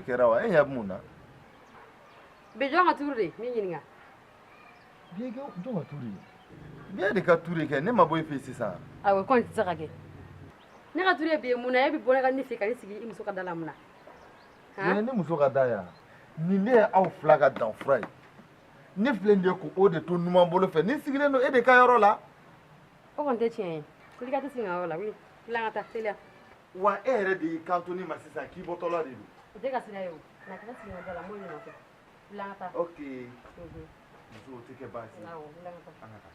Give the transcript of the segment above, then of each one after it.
kɛra wa? E ɲɛ bɛ mun na? Bi jɔn ka turu de min ɲininka. Bi jɔn ka turu ye? Bi de ka turu kɛ, ne ma bɔ e fɛ sisan. Awɔ, ko nin tɛ se ka kɛ. Ne ka turu ye bi ye mun na? E bɛ bɔ ne ka ne fɛ ka ne sigi i muso ka da la mun na? Nin ne muso ka da yan. Nin ne ye aw fila ka danfura ye. Ne filɛ nin ye k'o de to numan bolo fɛ. Ni sigilen don e de ka yɔrɔ la. O kɔni tɛ tiɲɛ ye. Wuli ka tɛ sigi n ka yɔrɔ la, wuli. Wuli an ka taa, teliya. Wa e yɛrɛ de y'i kanto ne ma sisan k'i bɔtɔla de don. O tɛ ka sira ye o. Na ka sigi n ka da la, n b'o de nɔfɛ. Wuli an ka taa. Ok. Muso, o tɛ kɛ baasi ye. Awɔ, wuli an ka taa. An ka taa.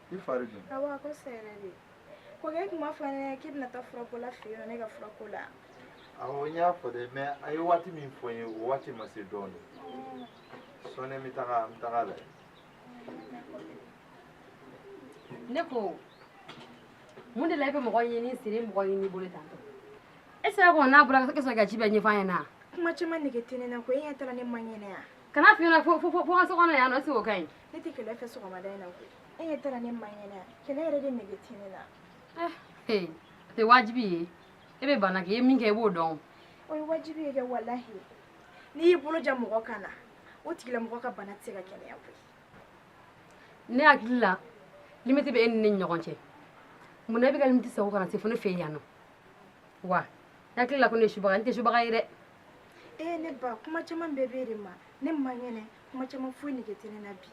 I fari dun? Awɔ, a ko sɛ yɛrɛ de. Kɔkɛ tun b'a fɔ ne k'i bɛna taa furabɔla fɛ yen nɔ ne ka furako la. Awɔ, n y'a fɔ dɛ, mais a ye waati min fɔ n ye, o waati ma se dɔɔnin. Sɔɔni n bɛ taga, n bɛ taga lajɛ. Ne ko mun de la e bɛ mɔgɔ ɲini siri mɔgɔ ɲini bolo tantɔ? E sera k'o n'a bɔra e sɔrɔ ka ci bɛɛ ɲɛfɔ an ɲɛna. Kuma caman nege tɛ ne na koyi, e ɲɛ t'a la ne man kɛnɛ yan. Kana f'i ɲɛna fo fo fo n ka so kɔnɔ yan nɔ, est ce que o ka ɲi? Ne tɛ kɛlɛ fɛ sɔgɔmada in na koyi. E ɲɛ t'a la ne man kɛnɛ yan. Kɛlɛ yɛrɛ de nege tɛ ne na. Ee, o tɛ wajibi ye. E bɛ bana kɛ, i ye min kɛ i b'o dɔn. O ye wajibi ye kɛ walahi. N'i y'i bolo ja mɔgɔ kan na, o tigilamɔgɔ ka bana tɛ se ka kɛnɛya koyi. Ne hakili la limite bɛ e ni ne ni ɲɔgɔn cɛ. Munna e bɛ ka limite sago ka na se fo ne fɛ yen yan nɔ? Wa ne hakili la ko ne ye subaga ye, ne tɛ subaga ye dɛ. Ee ne ba, kuma caman bɛɛ b'e de ma. Ne man kɛnɛ, kuma caman foyi nege tɛ ne na bi.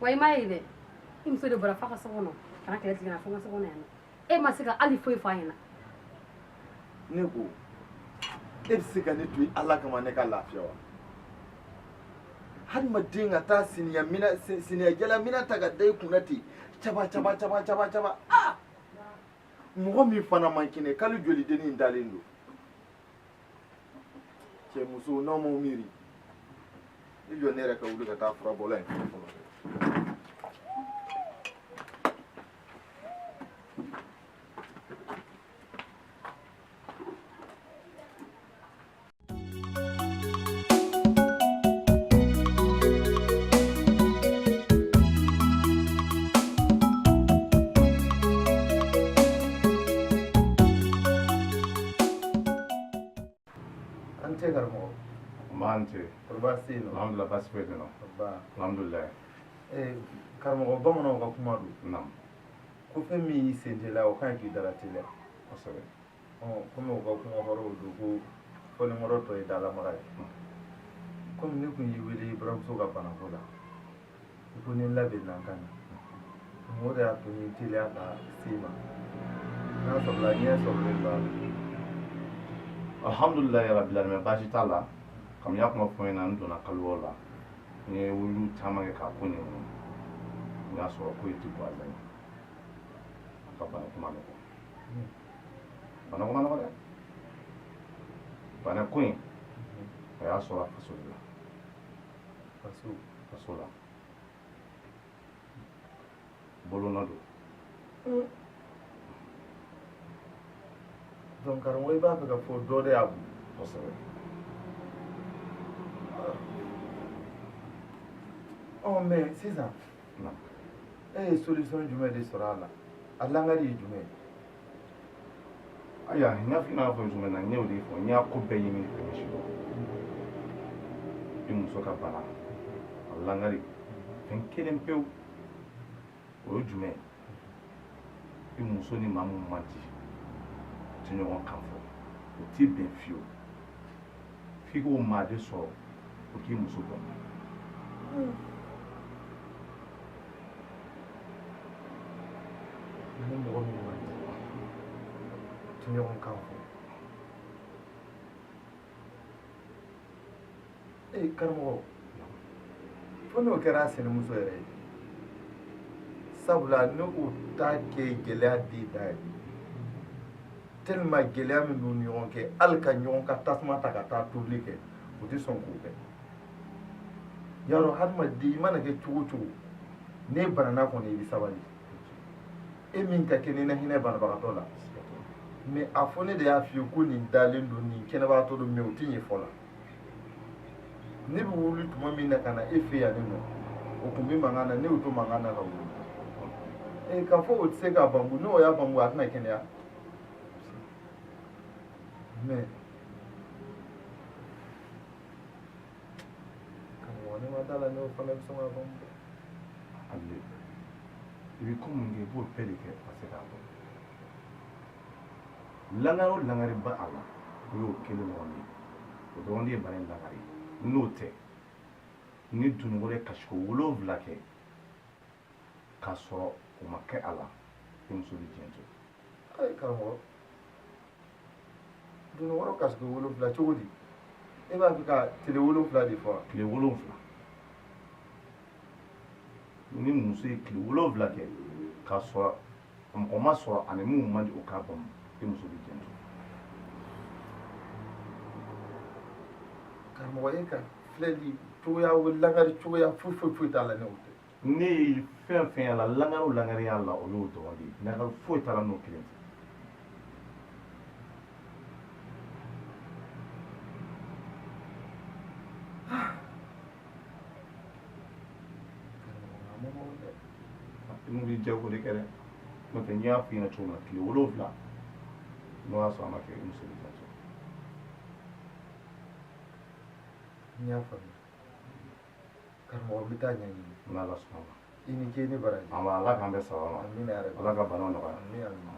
Wa i m'a ye dɛ, i muso de bɔra f'a ka so kɔnɔ ka na kɛlɛ tigɛ na fo n ka so kɔnɔ yan nɔ. E ma se ka hali foyi fɔ a ɲɛna. Ne ko e bɛ se ka ne to yen Ala kama ne ka lafiya wa? Hadamaden ka taa siniya mina siniya jala mina ta ka da i kunna ten caba caba caba caba caba. Aa, mɔgɔ min fana man kɛnɛ, kalo joli dennin in dalen don? Cɛ muso, n'aw m'aw miiri, i jɔ ne yɛrɛ ka wuli ka taa furabɔla in fɛ fɔlɔ. An tɛ karamɔgɔ. Nba tɛ. Kɔri baasi tɛ yen nɔ? Alhamdulilah, baasi foyi tɛ yen nɔ. Ba. Alhamdulilah. Ee karamɔgɔ, bamananw ka kuma don. Naam. Ko fɛn min y'i sen teliya, o ka ɲi k'i dala teliya. Kosɛbɛ. Ɔ komi u ka kuma kɔrɔw don ko fɔlenkɔrɔ tɔ ye dalamaga ye. Komi ne kun y'i wele i buramuso ka banako la, i ko ni n labɛnna n ka na. O de y'a to n ye teliya ka s'i ma. N'a sɔrɔla ɲɛ sɔrɔlen don a la. Alhamdulilah rabbil alamin, baasi t'a la. Kami y'a kuma fɔ n ɲɛna, n donna kaliwaw la. N ye wuluw caman kɛ k'a ko ɲɛɲini. N y'a sɔrɔ ko in tɛ gansan ye. A ka banako ma nɔgɔn. Banako ma nɔgɔn dɛ. Banako in, a y'a sɔrɔ a faso de la. Faso? Faso la. Bolonɔ don. Donc karamɔgɔ, i b'a fɛ ka fɔ dɔ de y'a bon? Kosɛbɛ. Ɔ mais sisan, Naam. e ye solution jumɛn de sɔrɔ a la? A langari ye jumɛn ye? Ayiwa, n y'a fɔ i n'a fɔ cogo min na, n y'o de fɔ, n y'a ko bɛɛ ɲini ka ɲɛsin dɔn. I muso ka bana, a langari, fɛn kelen pewu, o ye jumɛn ye? I muso ni maa mun man di, tɛ ɲɔgɔn kan fɔ, o t'i bɛn fiyewu. F'i k'o maa de sɔrɔ o k'i muso dɔn. Ni mɔgɔ min man di tɛ ɲɔgɔn kan fɔ. Ee karamɔgɔ, fo n'o kɛra a sinamuso yɛrɛ ye, sabula ne k'o ta kɛ gɛlɛya den da ye, tellement gɛlɛya min b'u ni ɲɔgɔn cɛ, hali ka ɲɔgɔn ka tasuma ta ka taa tobili kɛ, u tɛ sɔn k'o kɛ. Yarɔ hadamaden i mana kɛ cogo o cogo, n'e banana kɔni i bɛ sabali. E min ka kɛ ni na hinɛ banabagatɔ la, mais a fɔ ne de y'a f'i ye ko nin dalen don, nin kɛnɛbagatɔ don, mais o tɛ ɲɛ fɔ la. Ne bɛ wuli tuma min na ka na e fɛ yan nɔ, o tun bɛ mankan na, ne y'o to mankan na ka wuli. Ee k'a fɔ o tɛ se k'a banbu, n'o y'a banbu a tɛna kɛnɛya. Mais karamɔgɔ, ne ma da la n'o fana bɛ sɔn k'a banbu dɛ. Ale, i bɛ ko min kɛ, i b'o bɛɛ de kɛ ka se k'a dɔn. Langari o langari ba a la, o y'o kelen dɔrɔn de ye. O dɔrɔn de ye bana in langari ye. N'o tɛ, ni dununkɔrɔ ye kasiko 7 kɛ k'a sɔrɔ o ma kɛ a la, i muso bɛ diɲɛ to. Ayi karamɔgɔ, dununkɔrɔ kasiko 7 cogo di? E b'a fɛ ka tile 7 de fɔ wa? Tile 7. Ni muso ye tile 7 kɛ k'a sɔrɔ mɔgɔ ma sɔrɔ ani mun man di o k'a ban, i muso bɛ diɲɛ to. Karamɔgɔ, e ka filɛli cogoya langari cogoya foyi foyi foyi t'a la ne o tɛ. Ne ye fɛn fɛn y'a la, langari o langari y'a la, o y'o dɔrɔn de ye. Langari foyi t'a la n'o kelen tɛ. Karamɔgɔ, a ma nɔgɔn dɛ. I n'u bɛ jago de kɛ dɛ. N'o tɛ n y'a f'i ɲɛna cogo min na, tile 7 n'o y'a sɔrɔ a ma kɛ, i muso bɛ diɲɛ to. N y'a faamuya. Karamɔgɔ, n bɛ taa ɲɛɲini. N'Ala sɔnna ma. I ni ce, ni baraji. An b'a Ala k'an bɛɛ sababa ma. Amina yarabi. Ala ka banaw nɔgɔya. Amina amina.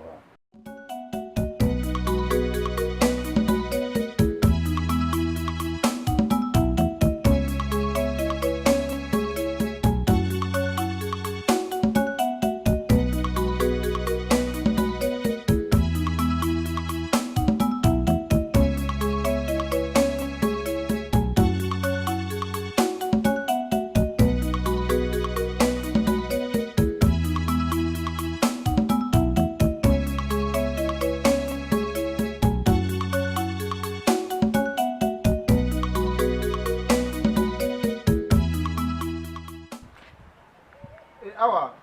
Awa,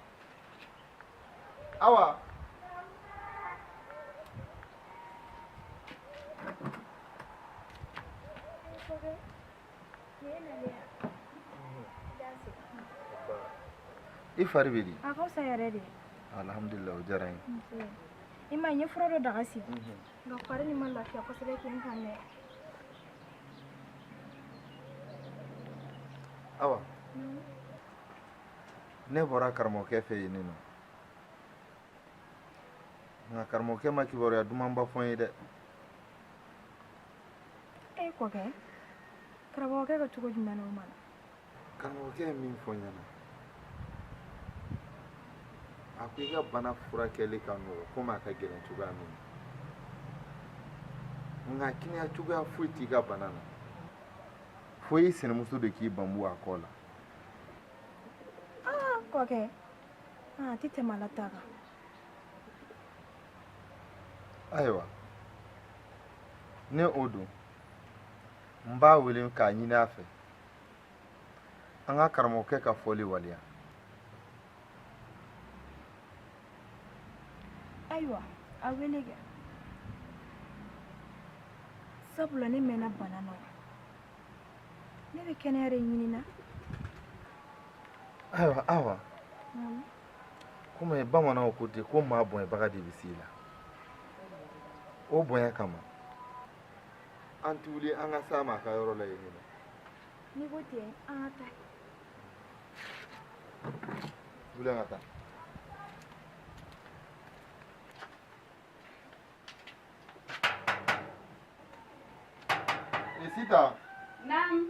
Awa, i fari bɛ di? A ka fisa yɛrɛ de. Alhamdulilah, o diyara n ye. I ma ye, n ye fura dɔ daga sigi. Nka fari nin ma lafiya kosɛbɛ k'i kan dɛ. Awa, ne bɔra karamɔgɔkɛ fɛ yen nɔ. Nka karamɔgɔkɛ ma kibaruya dumanba fɔ n ye dɛ. E kɔkɛ, karamɔgɔkɛ ka cogo jumɛn na o ma na? Karamɔgɔkɛ ye min fɔ n ɲɛna, a ko i ka bana furakɛli ka nɔgɔn komi a ka gɛlɛn cogoya min na. Nka kɛnɛya cogoya foyi t'i ka bana na. Fo i sinamuso de k'i banbu a kɔ la. Aa kɔkɛ, a tɛ tɛmɛ ala ta kan. Ayiwa, ne o don, n b'a wele k'a ɲini a fɛ. An ka karamɔgɔkɛ ka fɔli waleya. Ayiwa, a wele kɛ. Sabula ne mɛnna bana na. Ne bɛ kɛnɛya de ɲini na. Ayiwa, Awa. Komi bamananw ko ten ko maa bonyabaga de bɛ s'i la. O bonya kama, an tɛ wuli an ka s'a ma a ka yɔrɔ la yen nɔ. N'i ko ten, an ka taa. Wuli an ka taa. Sitan. Naam.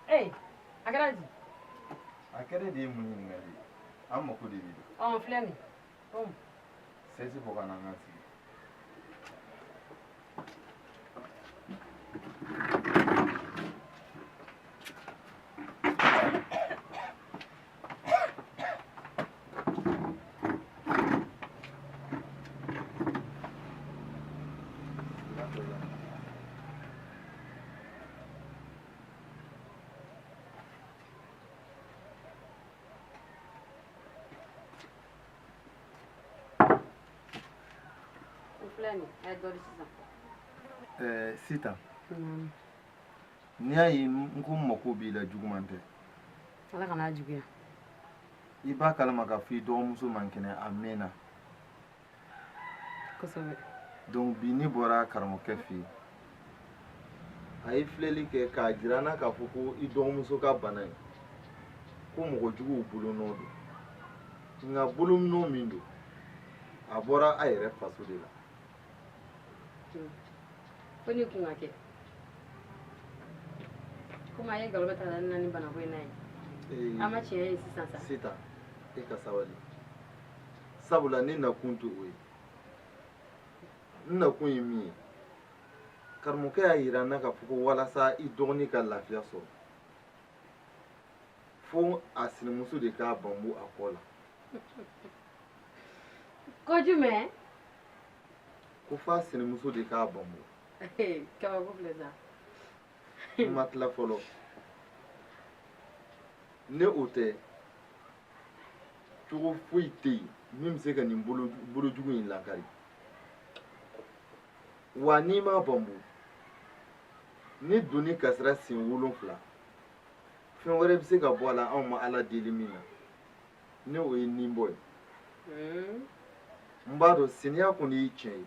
Ee, a kɛra di? A kɛra de ye mun ɲininkali ye? An mako de b'i la. Ɔ, filɛ nin ye. Sɛsi bɔ ka na an ka sigi. Sitan, n'i y'a ye n ko n mako b'i la juguman tɛ. Ala kana juguya. I b'a kalama k'a fɔ i dɔgɔmuso man kɛnɛ a mɛnna. Kosɛbɛ. Donc bi ne bɔra karamɔgɔkɛ fɛ yen. A ye filɛli kɛ k'a jira n na k'a fɔ ko i dɔgɔmuso ka bana in ko mɔgɔ juguw bolonɔ don. Nka bolonɔ min don, a bɔra a yɛrɛ faso de la. Ko ni kun ka kɛ komi a ye nkalon bɛ ta ne na ni banako in na ye an ma tiɲɛ ye sisan sa. Sitan, e ka sabali, sabula ne nakun tɛ o ye. N nakun ye min ye, karamɔgɔkɛ y'a yira n na k'a fɔ ko walasa i dɔgɔnin ka lafiya sɔrɔ, fo a sinamuso de k'a banbu a kɔ la. Ko jumɛn? Ko f'a sinamuso de k'a banbu. Kabako filɛ sa. N ma tila fɔlɔ. Ne o tɛ, cogo foyi tɛ yen min bɛ se ka nin bolojugu in lakari. Wa n'i m'a banbu, ni doni kasira sen 7, fɛn wɛrɛ bɛ se ka bɔ a la anw ma Ala deli min na, ne o ye nin bɔ ye. N b'a dɔn siniya kɔni y'i tiɲɛ ye,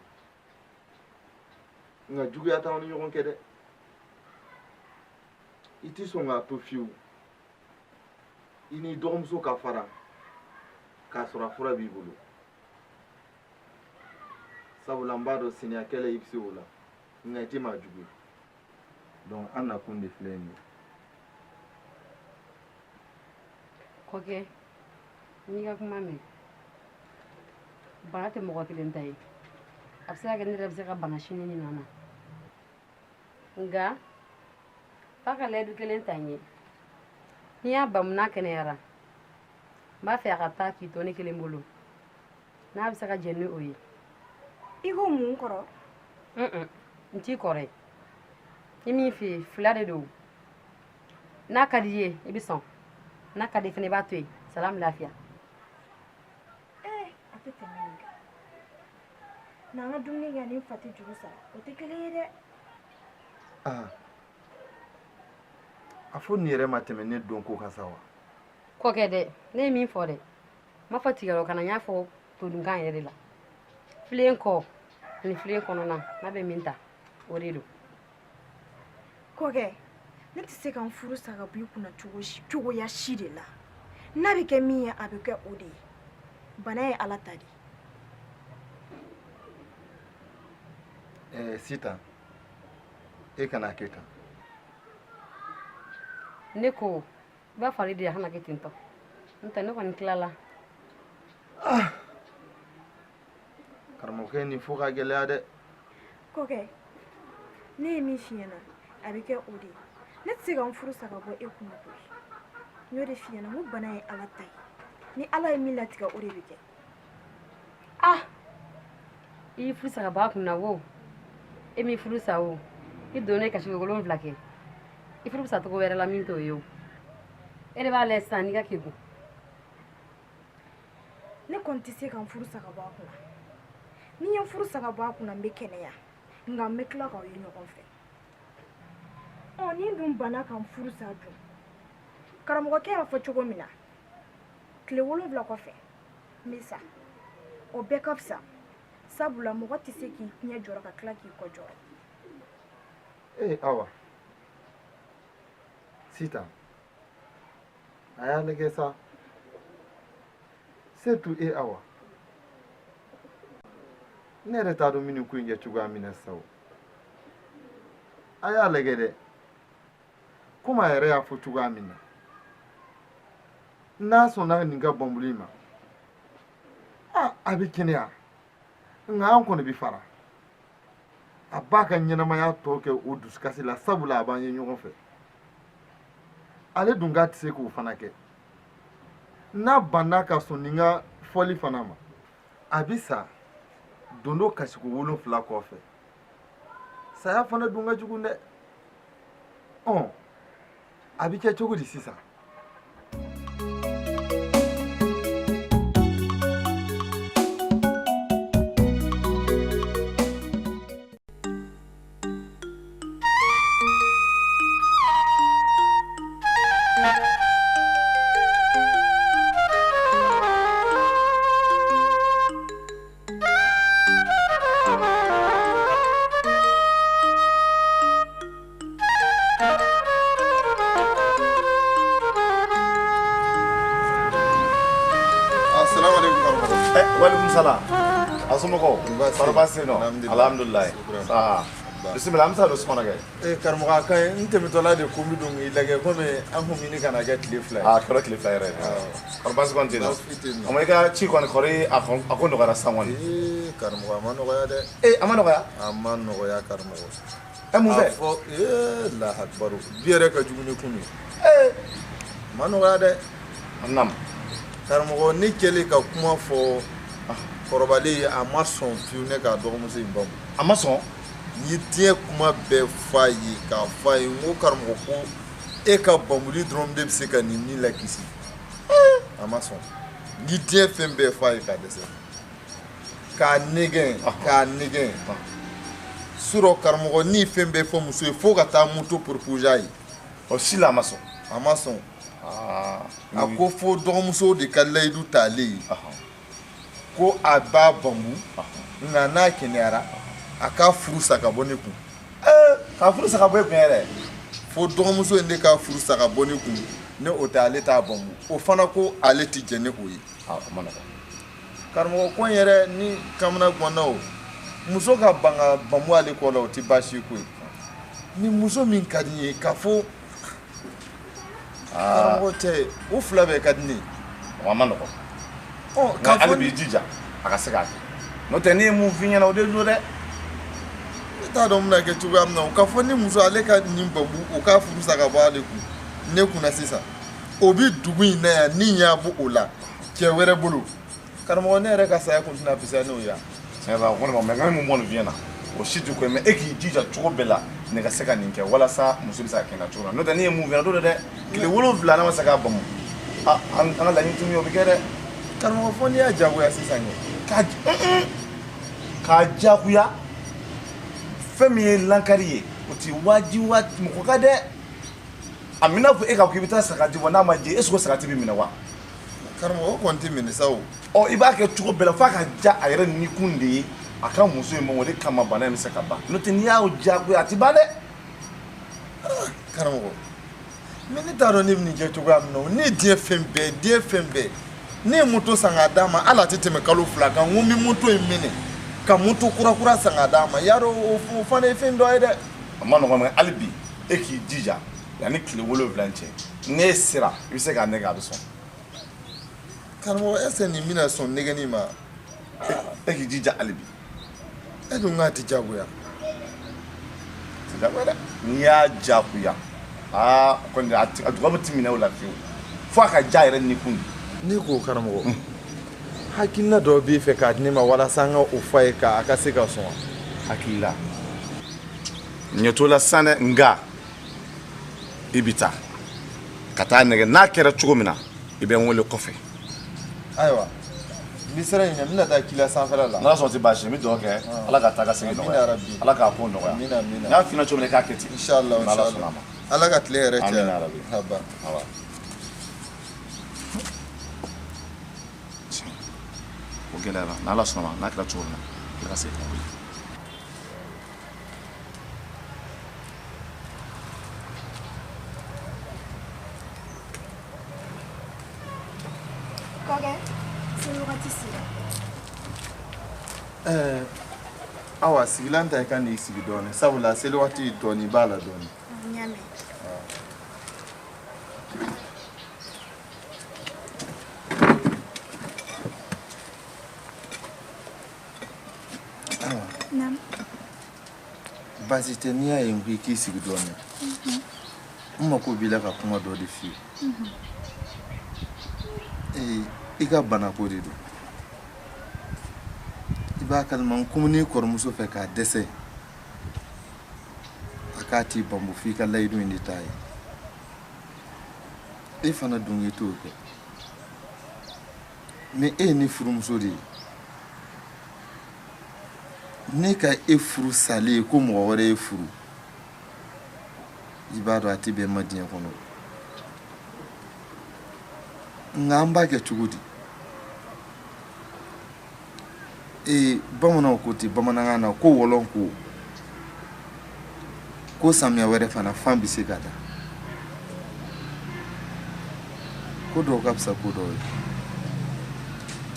nka juguya t'anw ni ɲɔgɔn cɛ dɛ. I tɛ sɔn k'a to fiyewu i n'i dɔgɔmuso ka fara k'a sɔrɔ a fura b'i bolo, sabula n b'a dɔn siniya kɛlɛ i bɛ se o la, nka i tɛ maa jugu ye. Donc an nakun de filɛ nin ye. Kɔkɛ, n'i ka kuma mɛn, bana tɛ mɔgɔ kelen ta ye. A bɛ se ka kɛ ne yɛrɛ bɛ se ka bana sini ni nana, nka f'a ka layidu kelen ta n ye. N'i y'a bamu n'a kɛnɛyara, n b'a fɛ a ka taa k'i to ne kelen bolo, n'a bɛ se ka jɛn ni o ye. I ko mun kɔrɔ? N t'i kɔrɔ ye. Ni min f'i ye, fila de don. N'a ka di i ye, i bɛ sɔn. N'a ka di i fana, i b'a to yen. Salam lafiya. A tɛ tɛmɛ nin kan. N'an ka dumuni kɛ ni fa tɛ juru sara, o tɛ kelen ye dɛ. A fɔ nin yɛrɛ ma tɛmɛ ne don ko kan sa wa? Kɔkɛ dɛ, ne ye min fɔ dɛ, n m'a fɔ tigɛrɔ kana, n y'a fɔ todunkan yɛrɛ de la. Filen kɔ ani filen kɔnɔna, n'a bɛ min ta, o de don. Kɔkɛ, ne tɛ se ka n furu sa ka bɔ i kunna cogoya si de la. N'a bɛ kɛ min ye, a bɛ kɛ o de ye. Bana ye Ala ta de ye. Sitan, e kana kɛ tan. Ne ko i b'a fɔ ale de a kana kɛ ten tɔ, n'o tɛ ne kɔni tilala. Karamɔgɔkɛ nin fo ka gɛlɛya dɛ. Kɔkɛ, ne ye min f'i ɲɛna, a bɛ kɛ o de ye. Ne tɛ se ka n furu sa ka bɔ e kunna koyi. N y'o de f'i ɲɛna, n ko bana ye Ala ta ye. Ni Ala ye min latigɛ, o de bɛ kɛ. I y'i furu sa ka bɔ a kunna wo, e m'i furu sa wo, i donnen ka siko 7 kɛ, i furu bɛ sa cogo wɛrɛ la min t'o ye o. E de b'a lajɛ sisan n'i ka kegun. Ne kɔni tɛ se ka n furu sa ka bɔ a kunna. Ni n ye n furu sa ka bɔ a kunna, n bɛ kɛnɛya, nka n bɛ tila k'aw ye ɲɔgɔn fɛ. Ɔ, ni n dun banna ka n furu sa dun, karamɔgɔkɛ y'a fɔ cogo min na, tile 7 kɔfɛ n bɛ sa. O bɛɛ ka fisa, sabula mɔgɔ tɛ se k'i ɲɛ jɔrɔ ka tila k'i kɔ jɔrɔ. Awa, Sitan, a y'a lajɛ sa. Surtout e Awa. Ne yɛrɛ t'a dɔn min ko in kɛ cogoya min na sisan o. A y'a lajɛ dɛ, komi a yɛrɛ y'a fɔ cogoya min na, n'a sɔnna nin ka bɔnboli in ma, a bɛ kɛnɛya, nka an kɔni bɛ fara. A b'a ka ɲɛnamaya tɔ kɛ o dusukasi la, sabula a b'an ye ɲɔgɔn fɛ. Ale dun k'a tɛ se k'o fana kɛ. N'a banna ka sɔn nin ka fɔli fana ma, a bɛ sa dondo kasiko 7 kɔfɛ. Saya fana dun ka jugu dɛ. A bɛ kɛ cogo di sisan? Alhamdulillah. Bisimila, an bɛ se ka don so kɔnɔ kɛ. Karamɔgɔ, a ka ɲi. N tɛmɛtɔla de ko n bɛ don k'i lajɛ komi an kun ɲini ka na kɛ tile 2 ye. A kɛra tile 2 yɛrɛ ye. Kɔrɔ baasi kɔni tɛ yen nɔ. A i ka ci kɔni kɔri a ko nɔgɔyara sisan kɔni. Karamɔgɔ, a ma nɔgɔya dɛ. A ma nɔgɔya? A ma nɔgɔya karamɔgɔ. Mun fɛ? A fɔ lahakibaru bi yɛrɛ ka jugu ni kun ye. A ma nɔgɔya dɛ. Naamu. Karamɔgɔ, ne kɛlen ka kuma fɔ kɔrɔbalen a ma sɔn fiyewu ne k'a dɔgɔmuso in bamu. A ma sɔn? N ye diɲɛ kuma bɛɛ f'a ye k'a f'a ye, n ko karamɔgɔ ko e ka bamuli dɔrɔn de bɛ se ka nin ni lakisi. A ma sɔn. N ye diɲɛ fɛn bɛɛ f'a ye k'a dɛsɛ. K'a nɛgɛn, k'a nɛgɛn. Surɔ karamɔgɔ, ni fɛn bɛɛ fɔ muso ye fo ka taa moto proposer a ye. O si la a ma sɔn? A ma sɔn. A ko fo dɔgɔmuso de ka layidu t'ale ye. Ko a b'a bambu, nka n'a kɛnɛyara a k'a furu sa ka bɔ ne kun. K'a furu sa ka bɔ e kun yɛrɛ? Fo dɔgɔmuso in de k'a furu sa ka bɔ ne kun, ne o tɛ ale t'a bambu. O fana ko ale tɛ jɛn ni o ye. A ma nɔgɔn. Karamɔgɔ, ko in yɛrɛ ni kamana ganna o, muso ka ban ka bambu ale kɔ la o tɛ baasi ye koyi. Ni muso min ka di n ye k'a fɔ karamɔgɔ cɛ, o fila bɛɛ ka di ne ye. A ma nɔgɔn. Nka hali b'i jija a ka se k'a kɛ, n'o tɛ ne ye mun f'i ɲɛna o de don dɛ. Ne t'a dɔn n bɛna kɛ cogoya min na o, k'a fɔ ni muso ale ka nin babu o k'a furu sa ka bɔ ale kun ne kunna sisan, o bɛ dugu in na yan ni y'a bɔ o la cɛ wɛrɛ bolo. Karamɔgɔ, ne yɛrɛ ka saya kun tɛna fisaya n'o ye wa? Tiɲɛ la o kɔni ma, mɛ n ka mun kɔni f'i ɲɛna o si tɛ ko ye, mɛ e k'i jija cogo bɛɛ la ne ka se ka nin kɛ walasa muso bɛ se ka kɛnɛya cogo min na, n'o tɛ ne ye mun f'i ɲɛna o don dɛ. Tile 7 n'a ma se k'a bamu, an ka laɲini tɛ min ye o bɛ kɛ dɛ. Karamɔgɔ, fo n'i y'a jagoya sisan kɛ. K'a jagoya, fɛn min ye lankari ye o ti wajibi mɔgɔ kan dɛ. A mina fɔ e ka ko i bɛ taa sagati bɔ n'a ma jɛ, est ce que o sagati bɛ minɛ wa? Karamɔgɔ, o kɔni tɛ minɛ sa o. I b'a kɛ cogo bɛɛ la f'a ka ja a yɛrɛ nikun de ye a ka muso in ma, o de kama bana in bɛ se ka ban, n'o tɛ n'i y'a jagoya a ti ban dɛ. Karamɔgɔ, mɛ ne t'a dɔn ne bɛ nin kɛ cogoya min na o, ne ye diɲɛ fɛn bɛɛ, diɲɛ fɛn bɛɛ. Ne ye moto san k'a d'a ma, hali a tɛ tɛmɛ kalo 2 kan, n ko n bɛ moto in minɛ ka moto kura kura san k'a d'a ma, yarɔ o fana ye fɛn dɔ ye dɛ. A ma nɔgɔn, mɛ hali bi e k'i jija yanni tile 7 cɛ, n'e sera i bɛ se k'a nɛgɛ a bɛ sɔn. Karamɔgɔ, est ce que nin bɛna sɔn nɛgɛnni ma? E k'i jija hali bi. E dun k'a tɛ jagoya. Tɛ jagoya dɛ. N'i y'a jagoya, aa kɔni a dugawu tɛ minɛ o la fiyewu, fo a ka ja yɛrɛ nikun de. Ne ko karamɔgɔ, hakilina dɔ b'i fɛ k'a di ne ma walasa an ka o f'a ye k'a ka se ka sɔn wa? Hakilila ɲɛ t'o la sisan dɛ, nka i bɛ taa ka taa nɛgɛ, n'a kɛra cogo min na i bɛ n wele kɔfɛ. Ayiwa, n bɛ sira ɲini, n bɛna taa kila sanfɛla la. N'Ala sɔnna o tɛ baasi ye, n bɛ dugawu kɛ Ala ka taa ka segin nɔgɔya, Ala k'a ko nɔgɔya. Amina, amina. N y'a f'i ɲɛna cogo min na i k'a kɛ ten. Inshallah, N'Ala sɔnna a ma. Ala ka tile hɛrɛ caya. Amina yarabi. Haba. O gɛlɛyara, n'Ala sɔnna ma, n'a kɛra cogo min na, i ka segin ka wele. Kɔkɛ, seli wagati sera. Awa sigilan ta i ka n'i sigi dɔɔnin sabula seli waati dɔɔnin b'a la dɔɔnin. N y'a mɛn. Awa. Naamu. Baasi tɛ n'i y'a ye n ko i k'i sigi dɔɔnin. N mako b'i la ka kuma dɔ de f'i ye. I ka banako de don. I b'a kalama n kumuni kɔrɔmuso fɛ k'a dɛsɛ a k'a t'i banbu f'i ka layidu in de t'a ye. E fana dun i t'o kɛ. Ni e ye ne furumuso de ye, ne ka e furu salen ye ko mɔgɔ wɛrɛ ye furu, i b'a dɔn a tɛ bɛn ma diɲɛ kɔnɔ. Nka an b'a kɛ cogo di? Bamananw ko ten bamanankan na ko wɔlɔn ko samiya wɛrɛ fana fan bɛ se ka da. Ko dɔw ka fisa ko dɔw ye.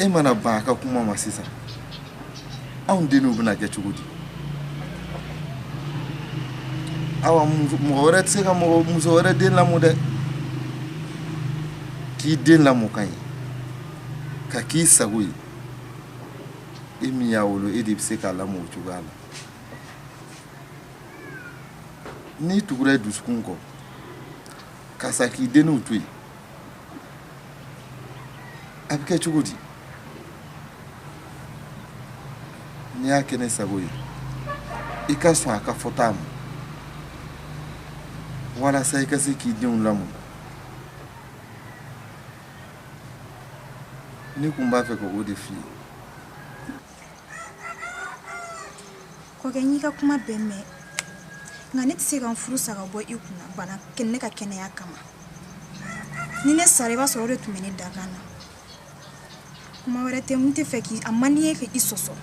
E mana ban a ka kuma ma sisan, anw denw bɛna kɛ cogo di? Awa mɔgɔ wɛrɛ tɛ se ka muso wɛrɛ den lamɔ dɛ. K'i den lamɔ ka ɲɛ, ka k'i sago ye. E min y'a wolo, e de bɛ se k'a lamɔ o cogoya la. N'i tugura i dusukun kɔ, karisa k'i denninw to yen, a bɛ kɛ cogo di? N'i y'a kɛ ne sago ye, i ka sɔn a ka fɔta ma, walasa i ka se k'i denw lamɔ. Ne kun b'a fɛ ka o de f'i ye. Kɔkɛ, n y'i ka kuma bɛɛ mɛn, nka ne tɛ se ka n furu sa ka bɔ i kunna bana ne ka kɛnɛya kama. Ni ne sara, i b'a sɔrɔ o de tun bɛ ne dakan na. Kuma wɛrɛ tɛ n tɛ fɛ k'i a man di n ye k'i sɔsɔ.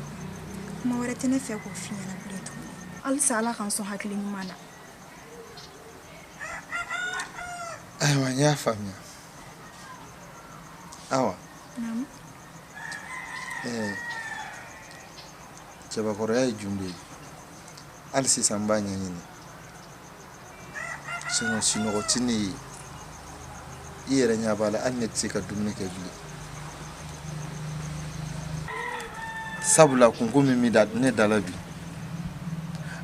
Kuma wɛrɛ tɛ ne fɛ k'o f'i ɲɛna bilen tuguni. Halisa Ala k'an sɔn hakili ɲuman na. Ayiwa, n y'a faamuya. Awa. Naamu. Cɛbakɔrɔya ye jumɛn ye? Hali sisan n b'a ɲɛɲini. Sinon sunɔgɔ tɛ ne ye. I yɛrɛ ɲɛ b'a la, hali ne tɛ se ka dumuni kɛ bilen. Sabula kunko min bɛ ne da la bi,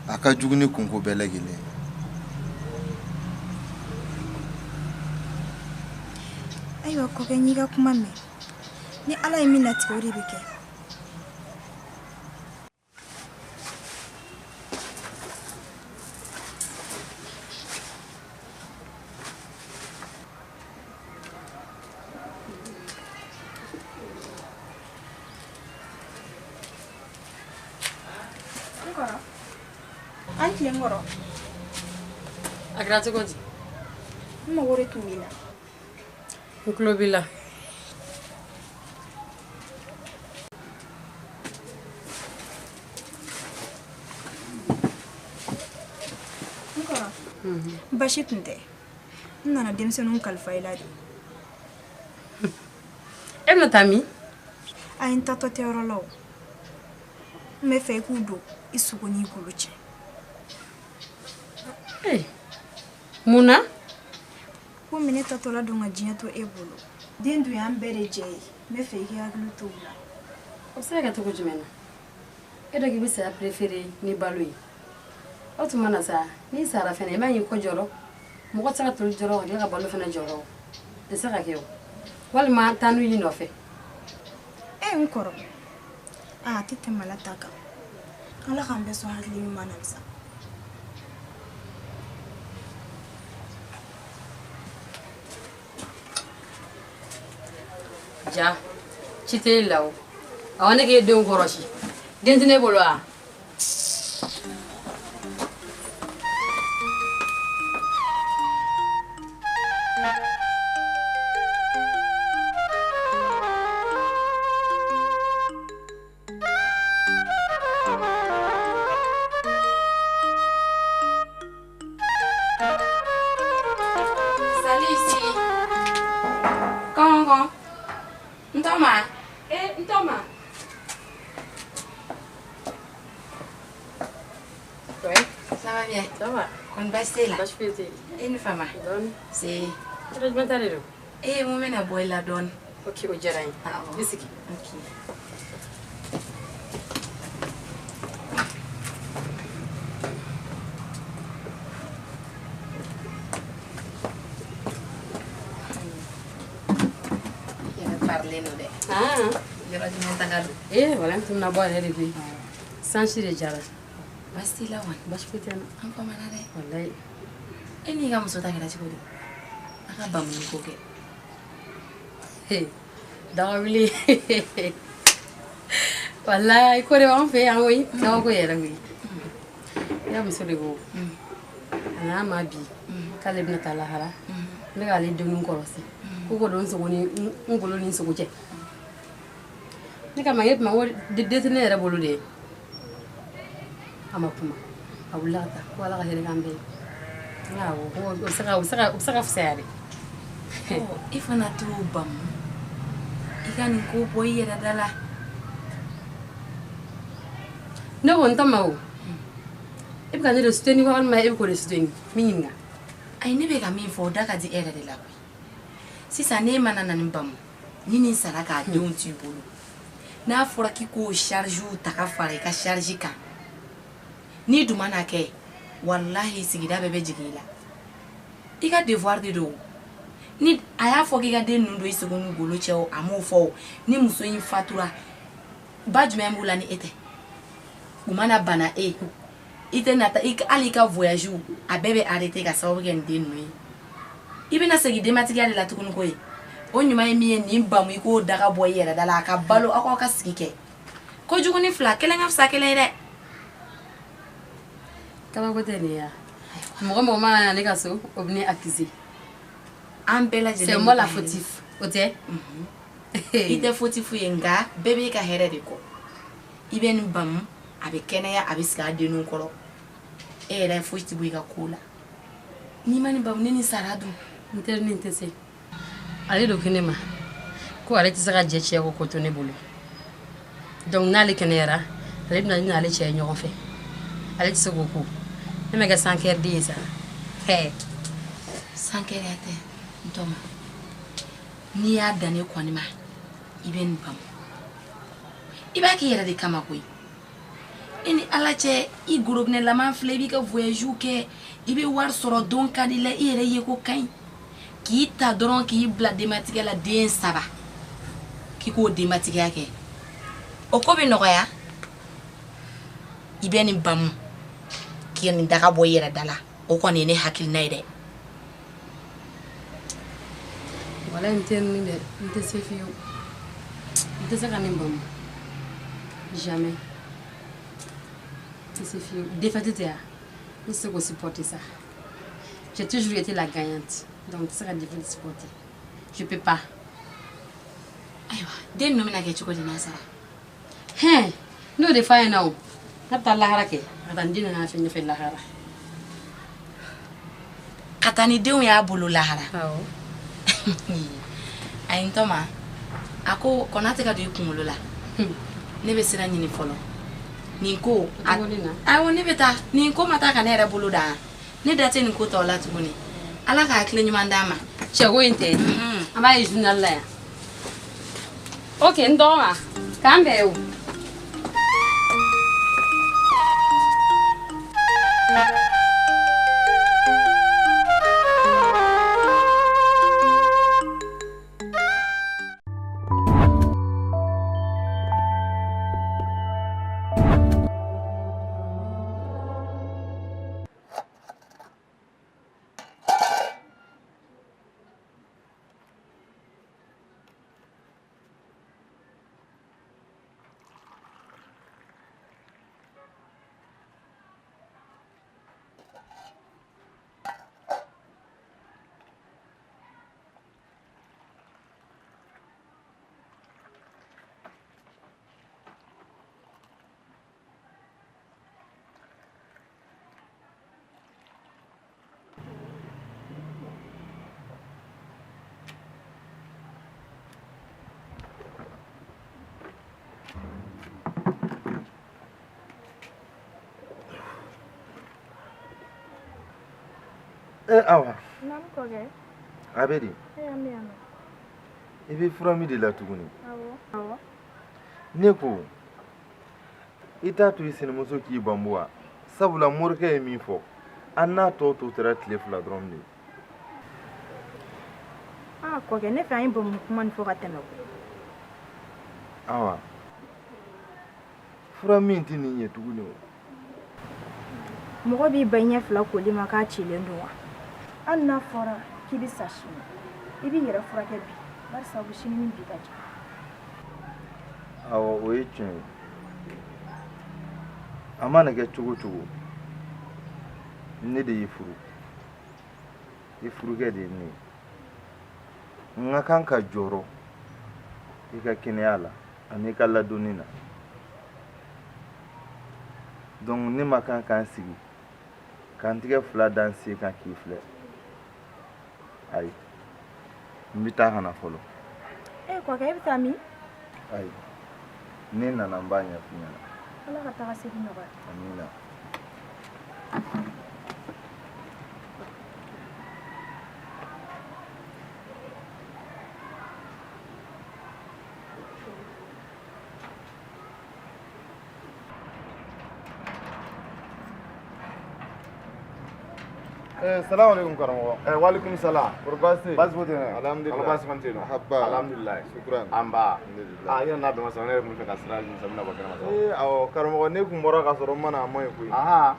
a ka jugu ni kunko bɛɛ lajɛlen ye. Ayiwa kɔkɛ, n y'i ka kuma mɛn. Ni Ala ye min latigɛ, o de bɛ kɛ. An tilen kɔrɔ. A kɛra cogo di? N mago de tun b'i la. N tulo b'i la. N kɔrɔ. Baasi tun tɛ. N nana denmisɛnninw kalifa i la de. E bɛna taa min? Ayi, n taatɔ tɛ yɔrɔ la o. N bɛ fɛ i k'u don i sogo n'i golo cɛ. Mun na? Komi ne taatɔla don ka diɲɛ to e bolo. Den dun y'an bɛɛ de jɛ ye. N bɛ fɛ i k'i hakili to u la. O bɛ se ka kɛ cogo jumɛn na? E dɔ k'i bɛ saya préféré ni balo ye. O tuma na sa, n'i sara fɛnɛ, i man k'i kɔ jɔrɔ. Mɔgɔ tɛ se ka toli jɔrɔ ka tila ka balo fɛnɛ jɔrɔ o. Tɛ se ka kɛ o. Walima taa n'u y'i nɔfɛ. E n kɔrɔ. Aa, a tɛ tɛmɛ Ala ta kan. Ala k'an bɛɛ sɔn hakili ɲuman na sa. Ja, ci tɛ e la o. Awɔ, ne k'e denw kɔrɔsi. Den tɛ ne bolo wa? Salut ici. Quand Ntoma. Eh, Ntoma. Ça va bien? Ça va. Kɔni baasi t'e la? Baasi foyi tɛ yen. E ni fama? Dɔɔni. Se. Yɔrɔ jumɛn ta de don? Ee mun bɛna bɔ i la dɔɔni. Ok, o diyara n ye. Awɔ. I sigi. Ok. Yɛrɛ parilen don dɛ. Ah. Yɔrɔ jumɛn taga don? Ee wala n tun bɛna bɔ a yɛrɛ de koyi. Sansi de jara. Baasi t'i la wa? Baasi foyi tɛ n na. An famana dɛ. Walayi. E n'i ka muso ta kɛra cogo di? A ka bamuni ko kɛ. Daga wuli. Walayi ko de b'an fɛ yan koyi. Kabako yɛrɛ koyi. I ka muso de ko. A nana ma bi k'ale bɛna taa lahara. Ne k'ale denw kɔlɔsi. Ko ko don sogo ni n golo ni n sogo cɛ. Ne ka ma e tuma ko den tɛ ne yɛrɛ bolo de. A ma kuma. A wulila ka taa ko Ala ka hɛrɛ k'an bɛɛ ye. N ko awɔ ko o bɛ se ka fisaya de. E fana t'o bamu. I ka nin ko bɔ i yɛrɛ da la. Ne ko n ta ma o. E bɛ ka ne de soutenir walima e bɛ k'o de soutenir? Min ɲininka. Ayi ne bɛ ka min fɔ o da ka di e yɛrɛ de la koyi. Sisan n'e mana na nin bamu ni nin sara k'a denw t'i bolo. N'a fɔra k'i k'o charge ta ka fara i ka charge kan. N'i dun mana kɛ walahi sigida bɛɛ bɛ jigin i la. I ka devoir de don. Ni a y'a fɔ k'i ka den ninnu don i sogo n'u golo cɛ o a m'o fɔ o ni muso in fatura ba jumɛn b'u la ni e tɛ? U mana bana e i tɛ nata hali i ka voyage a bɛɛ bɛ arrêter ka sababu kɛ nin den ninnu ye. I bɛna segin denbatigiya de la tuguni koyi. O ɲuman ye min ye nin bamu i k'o daga bɔ i yɛrɛ da la a ka balo aw k'aw ka sigi kɛ. Kojugu ni fila kelen ka fisa kelen ye dɛ. Kabako tɛ nin ye wa? Mɔgɔ mɔgɔ mana na ne ka so o bɛ ne accuser. An bɛɛ lajɛlen. C'est moi la fautif o tɛ? I tɛ fautif ye nka bɛɛ b'e ka hɛrɛ de kɔ. I bɛ nin bamu a bɛ kɛnɛya a bɛ sigi a denninw kɔrɔ. E yɛrɛ foyi tɛ bɔ i ka ko la. N'i ma nin bamu ne ni sara dun. N teri ni tɛ se. Ale de ko ne ma ko ale tɛ se ka jɛ cɛ kɔ k'o to ne bolo. Donc n'ale kɛnɛyara ale bɛna ne n'ale cɛ ye ɲɔgɔn fɛ. Ale tɛ se k'o ko. Ne ma kɛ sankɛri den ye sa. Hɛ. Sankɛriya tɛ n tɔma. N'i y'a dan ne kɔni ma i bɛ nin bamu. I b'a k'i yɛrɛ de kama koyi. E ni Ala cɛ i gorobinɛlama filɛ i b'i ka voyage kɛ i bɛ wari sɔrɔ don ka di la i yɛrɛ ye ko ka ɲi. K'i ta dɔrɔn k'i bila denbatigiya la den saba k'i k'o denbatigiya kɛ o ko bɛ nɔgɔya. I bɛ nin bamu k'i nin daga bɔ i yɛrɛ da la o kɔni ye ne hakilina ye dɛ. Walayi n tɛ nin dɛ n tɛ se fiyewu. N tɛ se ka nin bamu. Jamais. N tɛ se fiyewu. Défaite tɛ wa? N tɛ se k'o supporter sa. J'ai toujours été la gagnante. Donc, c'est ça que je supporter. Je peux pas. Ayiwa, den ninnu bɛna kɛ cogo di n'a sara? Hɛn, n'o de f'a ɲɛna o. Ne bɛ taa lahara kɛ. Ka taa ni den nana fɛ ɲɛfɛ lahara. Ka taa ni denw y'a bolo lahara. Awɔ. Ayi n tɔma, a ko kɔnɔ tɛ ka don i kunkolo la. Ne bɛ sira ɲini fɔlɔ. Nin ko. Awɔ ne bɛ taa. Nin ko ma taa ka ne yɛrɛ bolo dan. Ne da tɛ nin ko tɔw la tuguni. Ala ka hakili ɲuman d'a ma. Cɛko in tɛ. An b'a ye journal la yan. Ok n dɔgɔ ma k'an bɛn o. Awa. Naamu kɔkɛ. A bɛ di? An bɛ yan nɔ. I bɛ fura min de la tuguni? Awɔ. Ne ko i t'a to i sinamuso k'i banbu wa? Sabula morikɛ ye min fɔ an n'a tɔ to tora tile 2 dɔrɔn de ye. Aa kɔkɛ, ne fɛ an ye bamu kuma nin fɔ ka tɛmɛ o. Awa, fura min tɛ nin ɲɛ tuguni o. Mɔgɔ b'i ba ɲɛ 2 koli ma k'a cilen don wa? Hali n'a fɔra k'i bɛ sa sini, i b'i yɛrɛ furakɛ bi, barisa u bɛ sini ni bi ka jan. Awɔ, o ye tiɲɛ ye. A mana kɛ cogo o cogo, ne de y'i furu. I furukɛ de ye ne ye. N ka kan ka jɔrɔ i ka kɛnɛya la ani i ka ladonni na. Donc ne ma kan k'an sigi k'an tigɛ 2 da n sen kan k'i filɛ. Ayi, n bɛ taa ka na fɔlɔ. Kɔkɛ, e bɛ taa min? Ayi, ne nana n b'a ɲɛf'i ɲɛna. Ala ka taga segin nɔgɔya. Amina. Salamu alaikum karamɔgɔ. Wa alaikum salam. Kɔri baasi tɛ yen? Baasi foyi tɛ yen. Alhamdulilayi. Baasi kɔni tɛ yen nɔ. Haba. Alhamdulilayi. Shukran. Anba. Alhamdulilayi. Aa, i yɛrɛ n'a bɛn ma sa, ne yɛrɛ tun bɛ fɛ ka sira ɲini sisan, n bɛna bɔ kɛnɛma sa. Awɔ karamɔgɔ, ne kun bɔra ka sɔrɔ n ma na, a ma ɲi koyi. Ahan.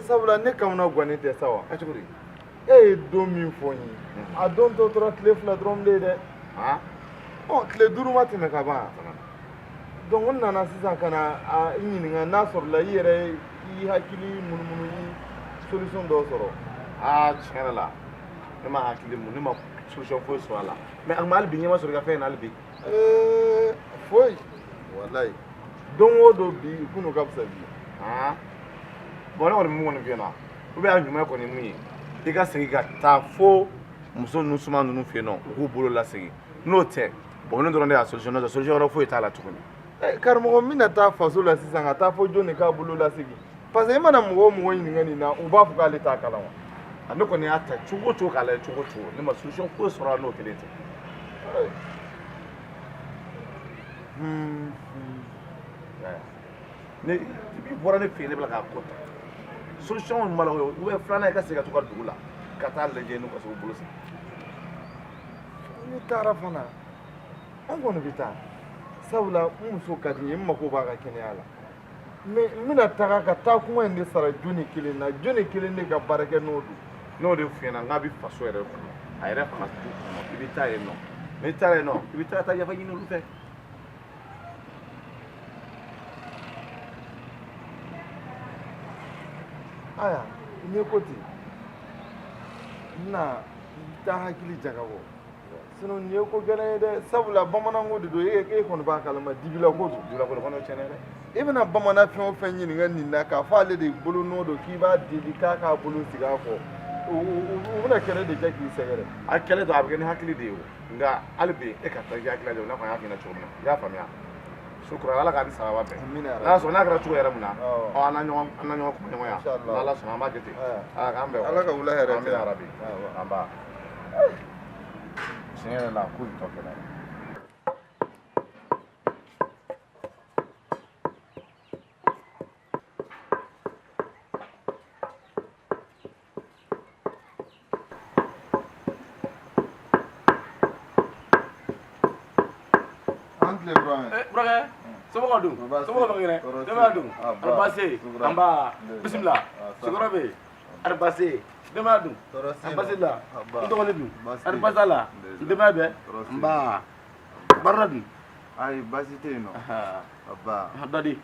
Sabula ne kamana gannen tɛ sa wa? Cogo di? E ye don min fɔ n ye, a don tɔ tora tile 2 dɔrɔn de ye dɛ. Han? Ɔ, tile 5 ma tɛmɛ ka ban. Donc n nana sisan ka na a ɲininka n'a sɔrɔla i yɛrɛ i hakili munumunu i solution dɔ sɔrɔ. Aa, tiɲɛ yɛrɛ la, ne ma hakili mun, ne ma solution foyi sɔrɔ a la. Mais a ma hali bi ɲɛ ma sɔrɔ i ka fɛn in na hali bi. Foyi. Walayi. Don o don bi kunun ka fisa bi. Han? Bon, ne kɔni bɛ mun kɔni f'i ɲɛna, ou bien a ɲuman kɔni ye mun ye, i ka segin ka taa fo muso ninnu suma ninnu fɛ yen nɔ, u k'u bolo lasegin. N'o tɛ, bon ne dɔrɔn de y'a solution, n'o tɛ solution wɛrɛ foyi t'a la tuguni. Karamɔgɔ, n bɛna taa faso la sisan ka taa fɔ jɔn de k'a bolo lasegin? Parce que i mana mɔgɔ o mɔgɔ ɲininka nin na, u b'a fɔ k'ale t'a kalama. Ne kɔni y'a ta cogo o cogo k'a lajɛ cogo o cogo, ne ma solution foyi sɔrɔ a la n'o kelen tɛ. Ne i bɔra ne fɛ yen, ne bɛ k'a ko ta. Solution min b'a la o ye, ou bien filanan i ka segin ka t'u ka dugu la ka taa lajɛ n'u ka se k'u bolo sigi. Ne taara fana, an kɔni bɛ taa. Sabula n muso ka di n ye, n mako b'a ka kɛnɛya la. Mais n bɛna taga ka taa kuma in de sara jɔnni kelen na, jɔnni kelen de ka baara kɛ n'o don. N'o de f'i ɲɛna, n k'a bɛ faso yɛrɛ kɔnɔ, a yɛrɛ fana du kɔnɔ, i bɛ taa yen nɔ. N'i taara yen nɔ, i bɛ taa yafa ɲini olu fɛ. Aya, n'i ko ten, n bɛna taa hakili jagabɔ. Sinon nin ye ko gɛlɛn ye dɛ, sabula bamananko de don, e kɔni b'a kalama, dibila ko don. Dibila ko don, fana ye tiɲɛ ye dɛ. I bɛna bamanan fɛn o fɛn ɲininka nin na k'a fɔ ale de bolo nɔ don k'i b'a deli k'a k'a bolo sigi a kɔ, u bɛna kɛlɛ de kɛ k'i sɛgɛrɛ. A kɛlɛ don, a bɛ kɛ ni hakili de ye o, nka hali bi e ka taa i hakili lajɛ, i n'a fɔ an y'a f'i ɲɛna cogo min na, i y'a faamuya? Sukura, Ala k'a ni sababa bɛn. Amina yarabi. N'a sɔrɔ n'a kɛra cogo yɛrɛ mun na, Awɔ. ɔ, an na ɲɔgɔn kuma ɲɔgɔnya. Inshallah. N'Ala sɔnna an b'a kɛ ten. Aya. Ala k'an bɛn. Ala ka wula hɛrɛ kɛ. Amina yarabi. Awɔ. An ba. Tiɲɛ yɛrɛ la, ko in tɔ gɛlɛyara. An tile Burama. Burakɛ, somɔgɔw dun? Somɔgɔw bɛ kɛnɛ? Denbaya dun? Ari baasi ye? An ba. Bisimila. Sigiyɔrɔ bɛ yen. Ari baasi ye? Denbaya dun? Ari baasi la? N dɔgɔnin dun? Ari baasi t'a la? N denbaya bɛɛ? N ba. Baara dun? Ayi, baasi tɛ yen nɔ. Aba. Dɔ di?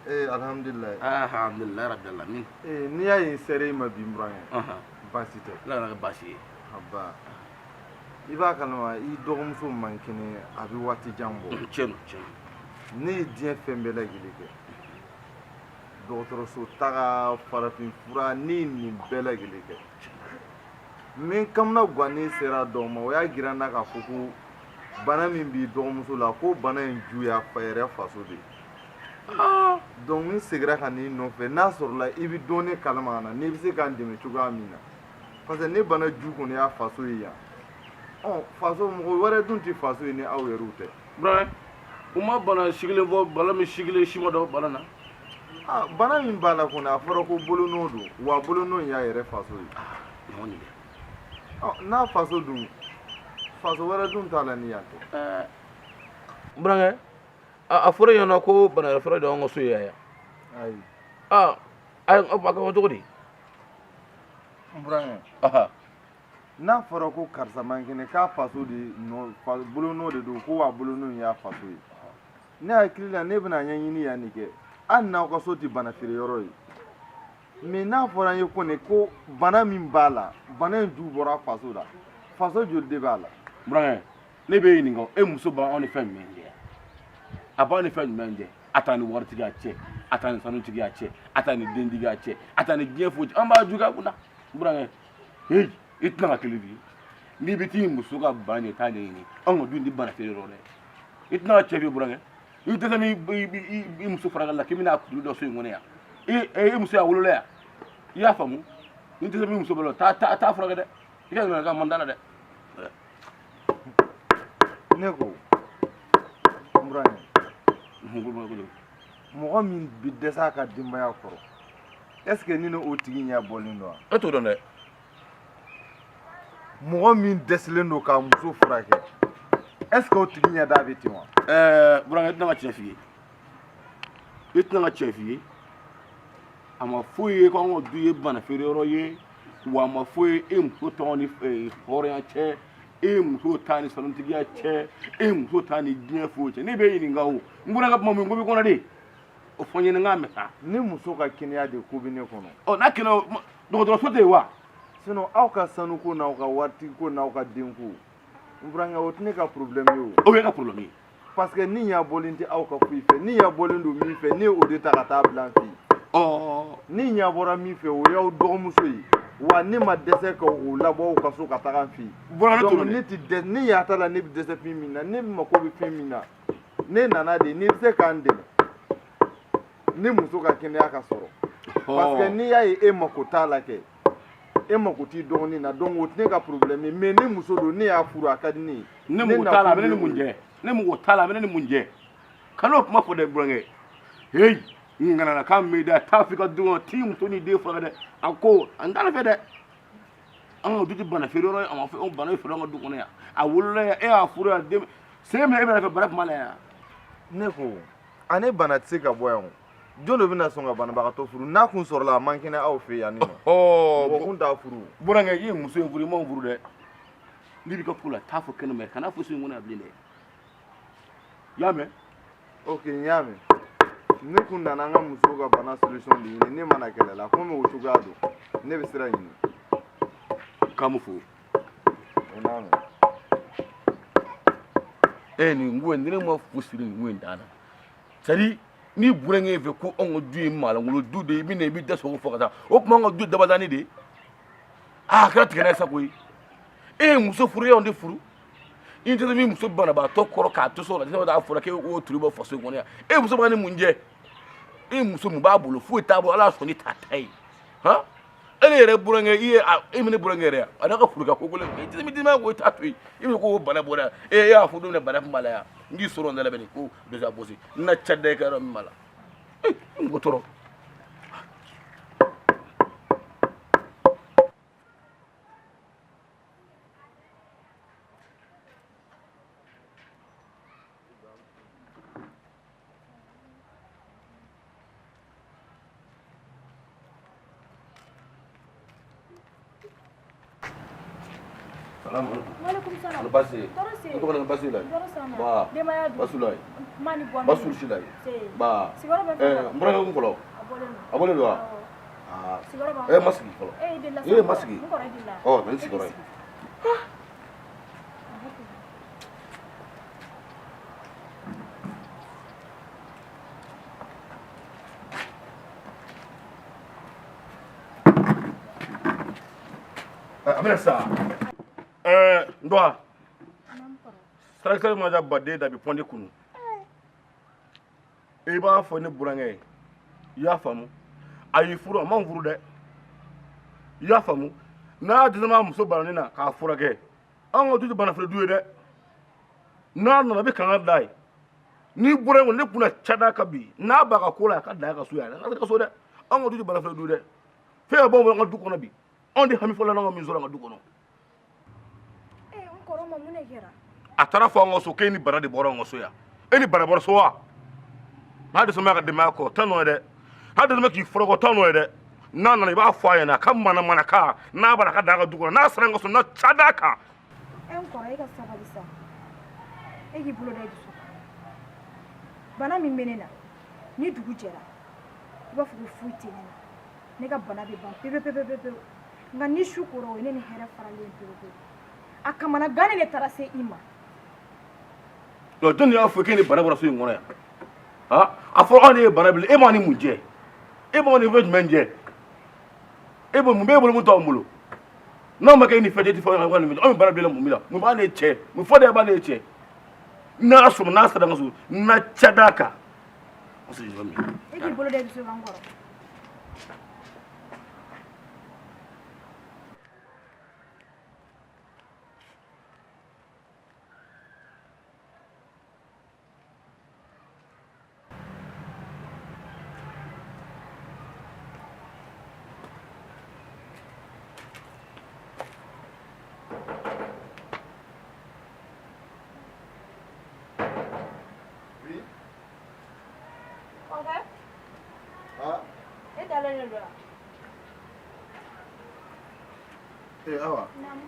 Alhamdulilayi. Alhamdulilayi rabbil alamin. N'i y'a ye n sera i ma bi n burankɛ, baasi tɛ. Ala kana kɛ baasi ye. Aba. I b'a kalama i dɔgɔmuso man kɛnɛ, a bɛ waati jan bɔ. Tiɲɛ don, tiɲɛ don. Ne ye diɲɛ fɛn bɛɛ lajɛlen kɛ. Dɔgɔtɔrɔso taga, farafin fura, ne ye nin bɛɛ lajɛlen kɛ. Mais n kamana gannen sera dɔw ma, o y'a jira n na k'a fɔ ko bana min b'i dɔgɔmuso la, ko bana in ju y'a fa yɛrɛ faso de ye. Donc n seginna ka n'i nɔfɛ, n'a sɔrɔla i bɛ dɔn ne kalama na, n'i bɛ se k'an dɛmɛ cogoya min na. Parce que ne bana ju kɔni y'a faso ye yan. Ɔ faso mɔgɔ wɛrɛ dun tɛ faso ye ni aw yɛrɛw tɛ. Burankɛ, u ma bana sigilen fɔ, bana min sigilen si ma dɔn bana na. Ah, bana min b'a la kɔni, a fɔra ko bolonɔ don, wa bolonɔ in y'a yɛrɛ faso ye. Ɲɔgɔn ye dɛ. Ɔ n'a faso dun, faso wɛrɛ dun t'a la ni yan tɛ. Burankɛ, a fɔra ɲɛna ko bana wɛrɛ fɔra de y'anw ka so ye yan. Ayi. Aa, ayi, a ka cogo di? N burankɛ. N'a fɔra ko karisa man kɛnɛ k'a faso de nɔ bolonɔ de don, ko wa bolonɔ in y'a faso ye. Ne hakili la ne bɛna ɲɛɲini yan nin kɛ, hali n'aw ka so tɛ bana feere yɔrɔ ye. Mais n'a fɔra n ye ko ne ko bana min b'a la, bana in ju bɔra faso la, faso joli de b'a la? Burankɛ, ne b'e ɲininka, e muso b'anw ni fɛn jumɛn jɛ? A b'anw ni fɛn jumɛn jɛ? A t'a ni waritigiya cɛ, a t'a ni sanutigiya cɛ, a t'a ni dentigiya cɛ, a t'a ni diɲɛ foyi cɛ. An b'a ju k'a kunna. Burankɛ, heyi, i tɛna ka kelen di. N'i bɛ t'i muso ka bana ɲɛ, t'a ɲɛɲini. Anw ka du in tɛ bana feere yɔrɔ dɛ. I tɛna ka cɛ f'i ye burankɛ. I dɛsɛ ni i muso furakɛli la k'i bɛna kulu dɔ so in kɔnɔ yan. I muso y'a wolola yan. I y'a faamu? Ni dɛsɛ b'i muso bolo, taa taa taa furakɛ dɛ. I ka ɲininka ka man da la dɛ. Ne ko, n burankɛ, mɔgɔ min bɛ dɛsɛ a ka denbaya kɔrɔ, est ce que ni o tigi ɲɛ bɔlen don wa? E t'o dɔn dɛ. Mɔgɔ min dɛsɛlen don k'a muso furakɛ, est ce que o tigi ɲɛ da bɛ ten wa? Burankɛ, i tɛna ka tiɲɛ f'i ye. I tɛna ka tiɲɛ f'i ye. A ma foyi ye k'anw ka du ye bana feere yɔrɔ ye, wa a ma foyi ye e muso tɔgɔ ni hɔrɔnya cɛ, e muso ta ni sanutigiya cɛ, e muso ta ni diɲɛ foyi cɛ. Ne b'e ɲininka o, n burankɛ kuma min ko b'i kɔnɔ de, o fɔ n ɲɛna n k'a mɛn sa. Ni muso ka kɛnɛya de ko bɛ ne kɔnɔ. Ɔ n'a kɛnɛya, dɔgɔtɔrɔso tɛ yen wa? Sinon aw ka sanuko n'aw ka waritigi n'aw ka denko, n burankɛ, o tɛ ne ka problème ye o. O ye ka problème ye. Parce que ni ɲɛ bɔlen tɛ aw ka foyi fɛ, ni ɲɛ bɔlen don min fɛ, ne y'o de ta ka taa bila n fɛ yen. Ni ɲɛ bɔra min fɛ, o y'aw dɔgɔmuso ye, wa ne ma dɛsɛ ka o labɔ aw ka so ka taga n fɛ yen. Donc ne ti dɛsɛ, ni ɲɛ t'a la, ne bɛ dɛsɛ fɛn min na, ne mako bɛ fɛn min na, ne nana de, n'i bɛ se k'an dɛmɛ, ni muso ka kɛnɛya ka sɔrɔ. Parce que n'i y'a ye e mako t'a la kɛ, e mako t'i dɔgɔnin na, donc o tɛ ne ka problème ye. Mais ni muso don, ne y'a furu, a ka di ne ye. Ne mako t'a la, a bɛ ne ni mun jɛ? Ne mako t'a la, a bɛ ne ni mun jɛ? Kan'o kuma fɔ dɛ burankɛ. Heyi, n kana k'an m'i da, taa f'i ka du kɔnɔ, t'i muso n'i den furakɛ dɛ. A ko an t'ale fɛ dɛ. An ka du tɛ bana feere yɔrɔ ye, a ma fɔ bana bɛ feere an ka du kɔnɔ yan. A wolola yan, e y'a furu yan, den sen minɛ e bɛna fɛ bana tun b'a la yan. Ne ko, a ne bana tɛ se ka bɔ yan o. Jɔn de bɛna sɔn ka banabagatɔ furu n'a kun sɔrɔla a man kɛnɛ aw fɛ yan nɔ? Mɔgɔ kun t'a furu. Burankɛ, i ye muso in furu, i m'anw furu dɛ. N'i b'i ka ko la, taa fɔ kɛnɛma, kana fɔ so in kɔnɔ yan bilen dɛ. I y'a mɛn? Ok, n y'a mɛn. Ne kun nana an ka musow ka bana solution de ɲini, ne ma na kɛlɛ la, komi o cogoya don, ne bɛ sira ɲini. K'an m'o fɔ. O n'a mɛn. Nin ko in, ni ne ma fu siri nin ko in dan na. C'est à dire, ni burankɛ fɛ ko anw ka du ye maalankolon du de ye, i bɛ na i b'i da sogo fɔ ka taa, o tuma anw ka du dabadani de ye. Aa, a kɛra tigɛ n'a ye sa koyi. E ye muso furu, e y'anw de furu. I tɛ min muso banabaatɔ kɔrɔ k'a to so la, ne b'a fɔra k'e k'o turu bɔ faso in kɔnɔ yan. E muso b'a ni mun jɛ? E muso mun b'a bolo? Foyi t'a bolo, ala y'a sɔn ni t'a ta ye. Han? E ne yɛrɛ burankɛ, i ye e ne burankɛ yɛrɛ, a n'a ka furu ka ko gɛlɛn. I tɛ min d'i ma ko i t'a to yen. I bɛ ko bana bɔra yan. E y'a fɔ don min na bana tun b'a la yan. N k'i sɔrɔ n da la bɛnni ko dɛsɛ bɔsi. N na ca da i ka yɔrɔ min b'a la. N ko tɔɔrɔ. Walaikum salam. Basi. Tɔɔrɔ se. Tɔgɔ na basi la. Tɔɔrɔ s'an ma. Ba. Denbaya dun? Basu la. Ma ni bɔ. Basu si la. Ba. Sigiyɔrɔ bɛ fɛn N burankɛ kun fɔlɔ. A bɔlen don. A bɔlen don wa? Awɔ. Aa. Sigiyɔrɔ b'an Ma sigi fɔlɔ. E delila sa. Ma sigi. N kɔrɔ delila. Ɔ, na n sigiyɔrɔ ye. A bɛna sa. N dɔgɔ. Sarakisɛ ma ja baden da bi pɔndi kunu. I b'a fɔ ne burankɛ ye. I y'a faamu? A y'i furu, a ma n furu dɛ. I y'a faamu? N'a dɛsɛra muso bananen na k'a furakɛ, anw ka du tɛ bana feere du ye dɛ. N'a nana, a bɛ kangari d'a ye. N'i bɔra yen kɔni, ne kunna ca d'a kan bi. N'a b'a ka ko la, a ka dan a ka so yan, a ka so dɛ. Anw ka du tɛ bana feere du ye dɛ. Fɛn bɛɛ b'anw bolo an ka du kɔnɔ bi. Anw de hami fɔlɔ n'anw ka min sɔrɔ an ka du kɔnɔ. Ee, n kɔrɔ ma, mun de kɛra? A taara fɔ an ka so k'e ni bana de bɔra an ka so yan. E ni bana bɔra so wa? N'a dɛsɛ bɛ a ka denbaya kɔ, taa nɔ ye dɛ. N'a dɛsɛ bɛ k'i furakɛ, taa nɔ ye dɛ. N'a nana, i b'a fɔ a ɲɛna a ka manamanakan n'a b'a la, a ka dan a ka du kɔnɔ. N'a sera an ka so, na ca d'a kan. E n kɔrɔ, e ka sabali sa. E k'i bolo da i dusu kan. Bana min bɛ ne na, ni dugu jɛra, i b'a fɔ ko foyi tɛ ne na. Ne ka bana bɛ ban pewu pewu pewu pewu. Nka ni su kora, o ye ne ni hɛrɛ faralen pewu pewu. A kamana gannen de taara se i ma. Jɔn de y'a fɔ k'e ni bana bɔra so in kɔnɔ yan? A fɔra anw de ye bana bila. E m'a ni mun jɛ? E b'anw ni fɛn jumɛn jɛ? E b'o mun b'e bolo mun t'anw bolo? N'anw ma kɛ e ni fɛn jɛ, e tɛ fɛn wɛrɛ. Anw bɛ bana bila mun la? Mun b'an n'e cɛ? Mun fɔ de b'an n'e cɛ? N'a sɔrɔ n'a sera an ka so, na ca d'a kan. E k'i bolo da i dusu kan, kɔrɔ. Oui. Kɔkɛ. Ah. E dalen de don wa? Eh, Awa. Naamu.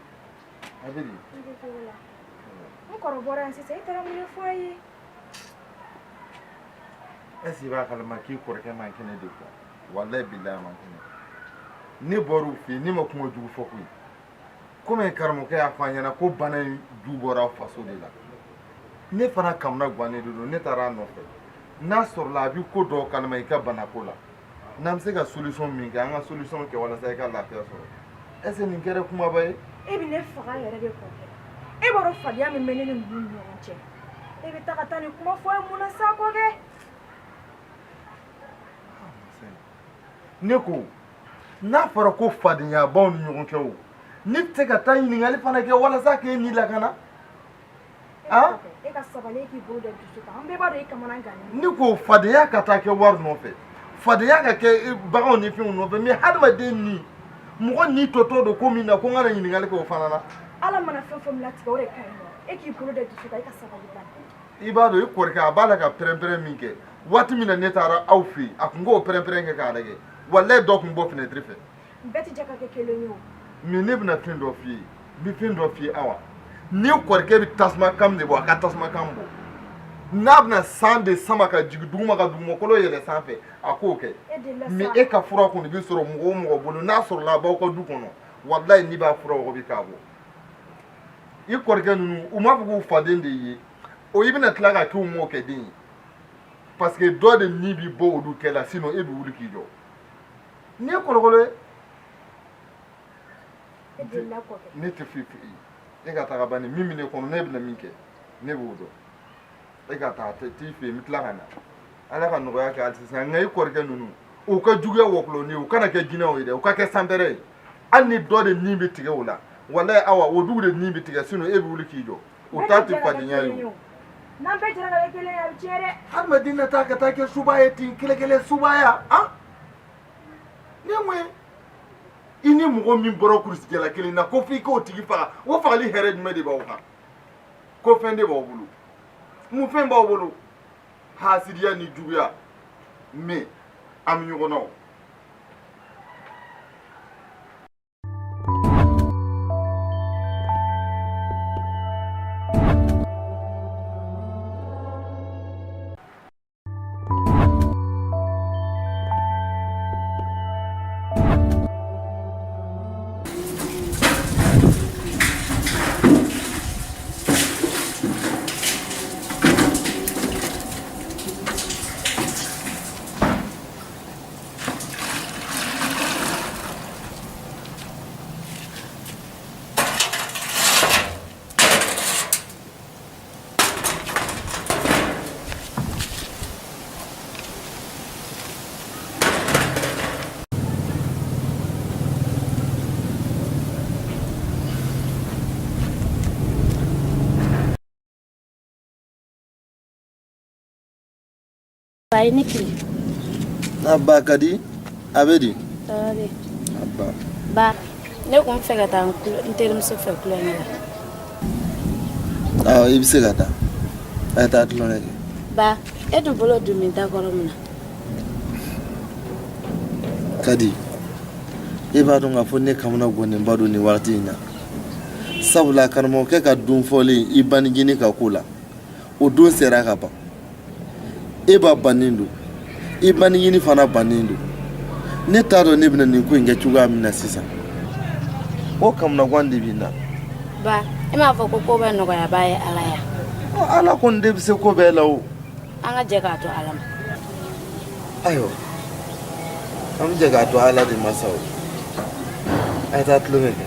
A bɛ di? N bɛ cogo la. N kɔrɔ bɔra yan sisan, e taara mun de fɔ a ye? Est-ce que i b'a kalama k'i kɔrɔkɛ man kɛnɛ de quoi? Walayi bilayi, a man kɛnɛ. Ne bɔr'u fɛ yen, ne ma kuma jugu fɔ koyi. Komi karamɔgɔkɛ y'a fɔ an ɲɛna ko bana in ju bɔra faso de la. Ne fana kamana gannen de don, ne taara a nɔfɛ. N'a sɔrɔla a bɛ ko dɔw kalama i ka banako la. N'an bɛ se ka solution min kɛ, an ka solution kɛ walasa i ka lafiya sɔrɔ. Est-ce que nin kɛra kumaba ye? E bɛ ne faga yɛrɛ de kɔkɛ. E b'a dɔn fadenya min bɛ ne ni ninnu ni ɲɔgɔn cɛ. E bɛ taa ka taa nin kuma fɔ ye mun na sa kɔkɛ? Ne ko n'a fɔra ko fadenya b'aw ni ɲɔgɔn cɛ o, ne tɛ se ka taa ɲininkali fana kɛ walasa k'e ni lakana? Ah? E ka sabali, e k'i bolo da dusu kan. An bɛɛ b'a dɔn e kamana gannen. Ne ko fadenya ka taa kɛ wari nɔfɛ, fadenya ka kɛ baganw ni fɛnw nɔfɛ, mais hadamaden ni mɔgɔ ni tɔtɔ don ko min na, ko n kana ɲininkali kɛ o fana na. Ala mana fɛn fɛn min latigɛ, o de ka ɲi nɔ. E k'i bolo da dusu kan, e ka sabali ban. I b'a dɔn i kɔrɔkɛ a b'a la ka pɛrɛn-pɛrɛn min kɛ waati min na ne taara aw fɛ yen, a tun k'o pɛrɛn-pɛrɛn kɛ k'a lajɛ, walayi dɔ tun bɔ fenêtre fɛ. Bɛɛ tɛ jɛ ka kɛ kelen ye o. Mais ne bɛna fɛn dɔ f'i ye, n bɛ fɛn dɔ f'i ye Awa. Ni kɔrɔkɛ bɛ tasuma kan de bɔ, a ka tasuma kan bɔ. N'a bɛna san de sama ka jigin duguma ka dugumakolo yɛlɛ sanfɛ, a k'o kɛ. Mais e ka fura kɔni bɛ sɔrɔ mɔgɔ o mɔgɔ bolo, n'a sɔrɔla a b'aw ka du kɔnɔ, walayi n'i b'a fura wɔgɔbɛ k'a bɔ. I kɔrɔkɛ ninnu, u m'a fɔ k'u faden de ye o, i bɛna tila ka k'u mɔkɛ den ye, parce que dɔ de ni bɛ bɔ olu kɛ la, sinon e bɛ wuli k'i jɔ. Nin ye kɔlɔkɔlɔ ye. Ne tɛ foyi f'i ye, e ka taga bani. Min bɛ ne kɔnɔ, ne bɛna min kɛ, ne b'o dɔn. E ka taa t'i fɛ yen, n bɛ tila ka na. Ala ka nɔgɔya kɛ hali sisan. Nka i kɔrɔkɛ ninnu, u ka juguya wɔkulɔni ye, u kana kɛ jinɛw ye dɛ, u ka kɛ sanpɛrɛ ye. Hali ni dɔ de ni bɛ tigɛ o la, walayi Awa, o dugu de ni bɛ tigɛ, sinon e bɛ wuli k'i jɔ. O ta tɛ fadenya ye o. N'an bɛɛ jɛra ka kɛ kelen ye, a bɛ tiɲɛ dɛ. Hadamaden na taa ka taa kɛ suba ye ten, kɛlɛkɛlɛ subaya, han? Ne mun ye? I ni mɔgɔ min bɔra kulusijala kelen na, ko f'i k'o tigi faga, o fagali hɛrɛ jumɛn de b'aw kan? Ko fɛn de b'aw bolo? Mun fɛn b'aw bolo? Hasidiya ni juguya, mais an bɛ ɲɔgɔn na o. Ba i ni tile. Ba Kadi, a bɛ di? Tɔɔrɔ bɛ. Aba. Ba, ne kun fɛ ka taa n terimuso fɛ tulonkɛ la. Awɔ, i bɛ se ka taa. A ye taa tulonkɛ kɛ. Ba, e dun bolo dun bɛ da kɔrɔ mun na? Kadi, e b'a dɔn k'a fɔ ne kamana gɔnnenba don nin waati in na. Sabula karamɔgɔkɛ ka don fɔlen i banigini ka ko la, o don sera ka ban. E ba bannen don, i banigini fana bannen don. Ne t'a dɔn ne bɛna nin ko in kɛ cogoya min na sisan. O kamanagan de bɛ n na. Ba, e m'a fɔ ko ko bɛɛ nɔgɔyabaa ye Ala ye wa? Ala kɔni de bɛ se ko bɛɛ la o. An ka jɛ k'a to Ala ma. Ayiwa, an bɛ jɛ k'a to Ala de ma sa o. A ye taa tulonkɛ kɛ.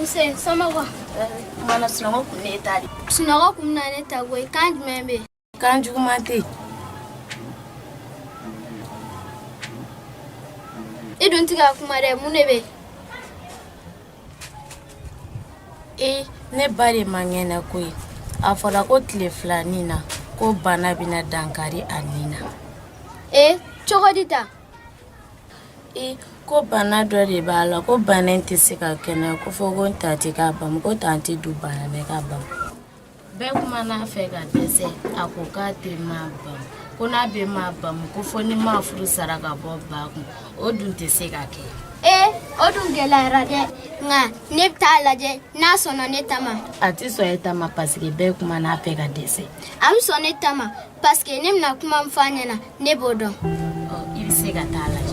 Nse, somɔgɔw? Kumana sunɔgɔ kun ne ta de. Sunɔgɔ kun bɛna ne ta koyi. Kan jumɛn bɛ yen? Kan juguman tɛ yen. I dun tɛ ka kuma dɛ, mun de bɛ yen? Ee, ne ba de man kɛnɛ koyi. A fɔra ko tile filanin na ko bana bɛna dankari a ni na. Ee, cogo di tan? Ee, ko bana dɔ de b'a la, ko bana in tɛ se ka kɛnɛya, ko fo ko tanti k'a bamu, ko tanti dun bana bɛ k'a bamu. Bɛɛ kumana a fɛ ka dɛsɛ, a ko k'a tɛ maa bamu, ko n'a bɛ maa bamu ko fo ni maa furu sara ka bɔ ba kun, o dun tɛ se ka kɛ. Ee, o dun gɛlɛyara dɛ, nka ne bɛ taa lajɛ n'a sɔnna ne ta ma. A tɛ sɔn e ta ma parce que bɛɛ kumana a fɛ ka dɛsɛ. A bɛ sɔn ne ta ma parce que ne bɛna kuma min fɔ a ɲɛna, ne b'o dɔn. Ɔ, i bɛ se ka taa lajɛ.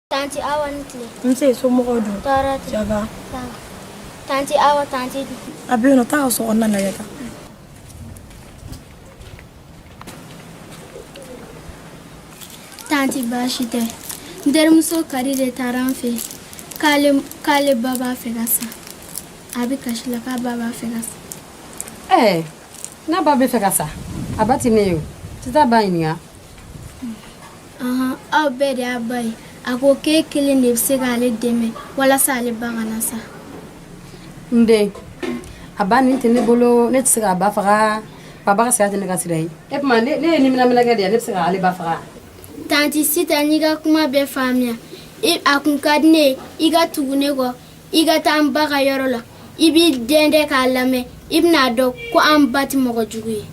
Tanti Awa ni tile. Nse, somɔgɔw dun? Tɔɔrɔ tɛ. Ça va? Ça va. Tanti Awa, tanti dun? A bɛ yen nɔ, taa ka so kɔnɔna lajɛ tan. Tanti baasi tɛ. N terimuso Kadi de taara an fɛ yen k'ale ba b'a fɛ ka sa. A bɛ kasi la k'a ba b'a fɛ ka sa. Ɛɛ, n'a ba bɛ fɛ ka sa, a ba tɛ ne ye o. Tɛ taa ba ɲininka. Ɔhɔn, aw bɛɛ de y'a ba ye. A ko k'e kelen de bɛ se k'ale dɛmɛ walasa ale ba kana sa. N den, a ba nin tɛ ne bolo, ne tɛ se k'a ba faga. Ba ka saya tɛ ne ka sira ye. E tuma ne ye niminɛminɛ de ye, ne bɛ se k'ale ba faga. Tanti Sitan, n'i ka kuma bɛɛ faamuya, a kun ka di ne ye i ka tugu ne kɔ, i ka taa n ba ka yɔrɔ la, i b'i dɛndɛ k'a lamɛn, i bɛna dɔn ko an ba tɛ mɔgɔ jugu ye.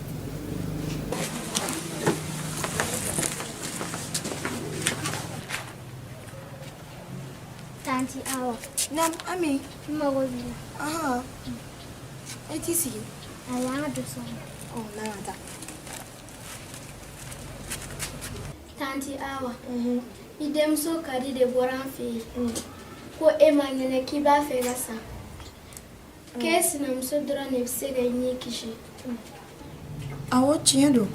Tanti Awa. Naam, Ami. N mago b'i la. Ahan. E t'i sigi? Ayi, an ka don so kɔnɔ. Ɔ, n'an ka taa. Tanti Awa. I denmuso Kadi de bɔra an fɛ yen. Ko e man kɛnɛ k'i b'a fɛ ka sa. K'e sinamuso dɔrɔn de bɛ se ka i ni kisi. Awɔ, tiɲɛ don.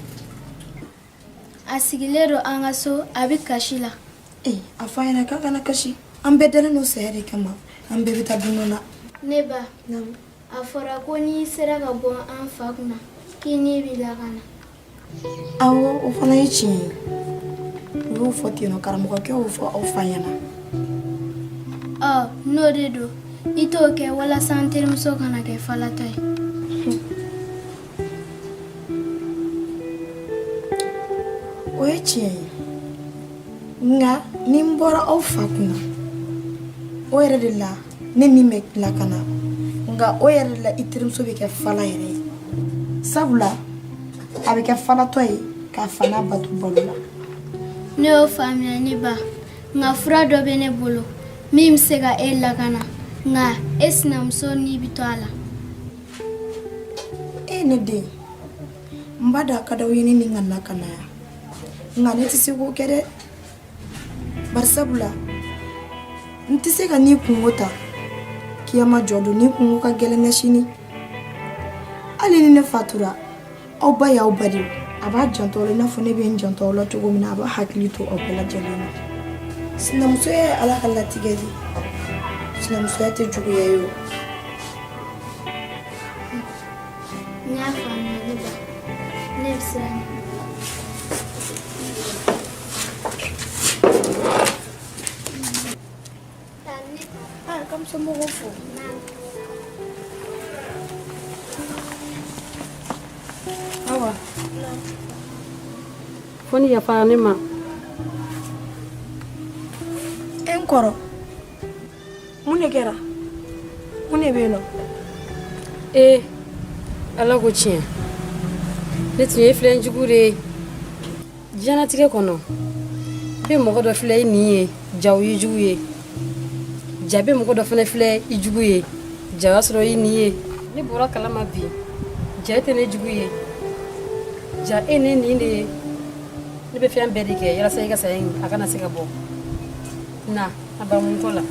A sigilen don an ka so, a bɛ kasi la. Ee, a fɔ a ɲɛna k'a kana kasi. An bɛɛ dalen don saya de kama. An bɛɛ bɛ taa don dɔ la. Ne ba, a fɔra ko n'i sera ka bɔ an fa kunna, k'i ni b'i lakana. Awɔ, o fana ye tiɲɛ ye. U y'o fɔ ten nɔ, karamɔgɔkɛ y'o fɔ aw fa ɲɛna. Ɔ, n'o de don, i t'o kɛ walasa an terimuso kana kɛ falatɔ ye. O ye tiɲɛ ye. Nka ni n bɔra aw fa kunna, o yɛrɛ de la ne ni bɛ lakana. Nka o yɛrɛ de la i terimuso bɛ kɛ fala yɛrɛ ye. Sabula a bɛ kɛ falatɔ ye k'a fa n'a ba to balo la. Ne y'o faamuya ne ba. N Nka fura dɔ bɛ ne bolo min bɛ se ka e lakana, nka e sinamuso ni bɛ to a la. E ne den, n b'a dɔn a ka d'aw ye ne ni ka na ka na yan, nka ne tɛ se k'o kɛ dɛ, barisabula n tɛ se ka n'i kungo ta kiyama jɔ don. N'i kungo ka gɛlɛn ne sini, hali ni ne fatura, aw ba y'aw ba de ye. A b'a janto aw la i n'a fɔ ne bɛ n janto aw la cogo min na. A b'a hakili to aw bɛɛ lajɛlen na. Sinamusoya ye Ala ka latigɛ de ye. Sinamusoya tɛ juguya ye o. N y'a faamuya ne ba, ne bɛ siran ɲɛ. Ah, kam somɔgɔw fo. Awa, fo ni yafara ne ma. E n kɔrɔ, mun de kɛra? Mun de bɛ yen nɔ? Ee, Ala ko tiɲɛ, ne tun ye filɛ jugu de ye diɲɛnatigɛ kɔnɔ. I bɛ mɔgɔ dɔ filɛ i nin ye, ja o y'i jugu ye. Ja bɛ mɔgɔ dɔ fana filɛ i jugu ye, ja o y'a sɔrɔ i nin ye. Ne bɔra kalama bi, ja e tɛ ne jugu ye, ja e ne nin de ye. Ne bɛ fɛn bɛɛ de kɛ yalasa i ka saya in a kana se ka bɔ na a bamuko la.